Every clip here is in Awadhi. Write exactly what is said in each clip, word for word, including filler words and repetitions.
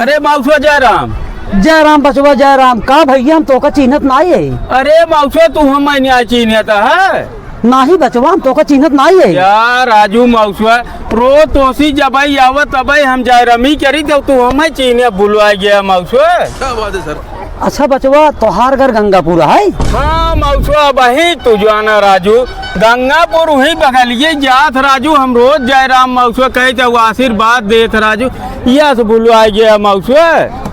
अरे मौसवा जय राम। जय राम बचवा जय राम। का भइया हम तोका चीन्हत नाई है। अरे मौसवा तू हमै नाई चीन्हत है। नाही बचवा हम तोका चीन्हत नाई है। यार राजू मौसवा रोज तोसी जबै आवत तबै हम जय रामी करी तब तू हमै चीन्हे भुलवाइ गया मौसवा। क्या बात है सर। अच्छा बचवा तोहार घर गंगापुर है? हाँ मौसवा वही तू जाना राजू गंगापुर वही बगलिए जात राजू हम रोज जय राम मौसवा कहे तो आशीर्वाद देत राजू। यस भुलवाइ गया मौसवा।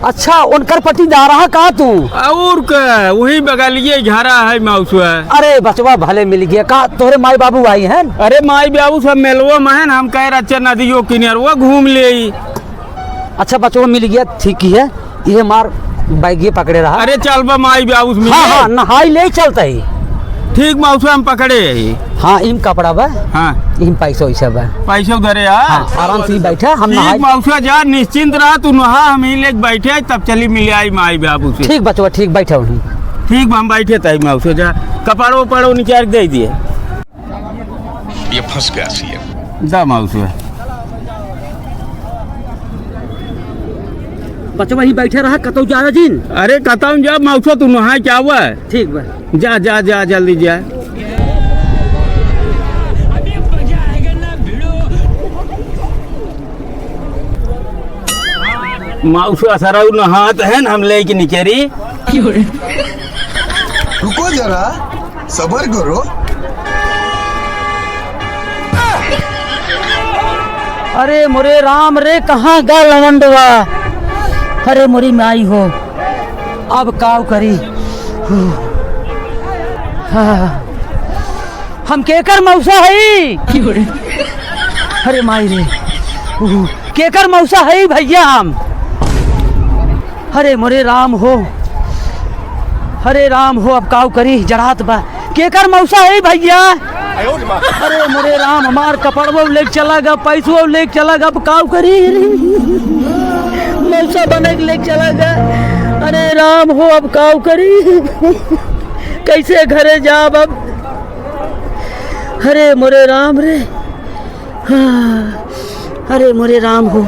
अच्छा, उनकर पटीदार है का तू? और का, वही बगलिए घरा है मौसवा। अरे बचवा भले मिलि गया। का तोहरे माई बाबू आई हैं? अरे माई बाबू सब मेलवा में हैं, हम कहे रहे अच्छा नदियो किनारवा घूम लेई। अच्छा बचवा मिलि गया, ठीक ही है। इहे मार बैगिए पकड़े रहा। अरे चल बा माई बाबू से मिले। हाँ, हाँ, नहाई लेइ चलत ही। ठीक मौसवा हम पकड़े ही। हाँ, इम कपड़ा बा। हाँ। इम पैसा वैसा बा। पैसा उधरे आ। हाँ, आराम से ही बैठा, हम ठीक नहाई। मौसवा जा, निश्चिंत रहा, तू नहा, हम ही लेके बैठे, तब चली मिले आई माई बाबू से। ठीक बचवा, ठीक बैठा वहीं। ठीक बा, हम बैठे तही मौसवा जा, कपड़ो उपड़ो निकाल के दे दिए। ये फंस गया सीएम। जा मौसवा। बचवा ही बैठे रहा, कतौ जा जिन। अरे कतौ जा मौसवा, तू नहाए के आवा। ठीक बा। जा, जा, जा, जल्दी जा। मौसवा सरऊ नहात है न, हम लेके निकरी। रुको जरा, सबर करो। अरे मोरे राम रे, कहाँ गा लवंडवा? अरे मोरी माई हो, अब काव करी? हाँ। हम केकर मौसा हई? अरे माई रे, केकर मौसा हई भइया हम? अरे मोरे राम हो, अरे राम हो, अब काव करी, जड़ात बा। केकर मौसा हई भइया? अरे मोरे राम, हमार कपड़वो लेके चला गा, पैसवो लेके चला गा, अब काव करी? मौसा बने के लेके चला गा। अरे राम हो, अब काव करी? कैसे घरे जाब अब? अरे मोरे राम रे, हाँ, अरे मोरे राम हो।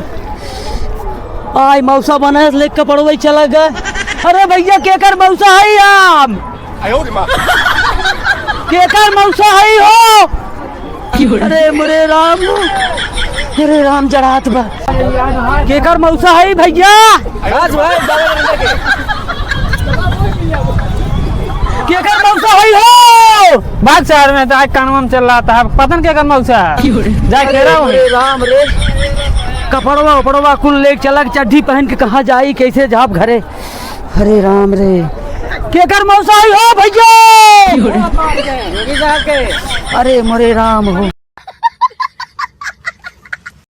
आई मौसा बने लेके कपड़वो चला गा। अरे भइया, केकर मौसा हई हम? केकर मौसा हई हो? अरे मोरे राम, अरे राम जड़ात बा। केकर मौसा हई भइया? केकर मौसा हई हो? बात शहर में जाए कानवा में चल रहा था, पता न केकर मौसा। जाए अरे घेरा हो। मोरे राम रे, कपड़वा उपड़वा कुल लेके चला के चड्ढी पहन के कहाँ जाई, कैसे जाब घरे? अरे राम रे, केकर मौसा हई हो भइया? अरे मोरे राम हो।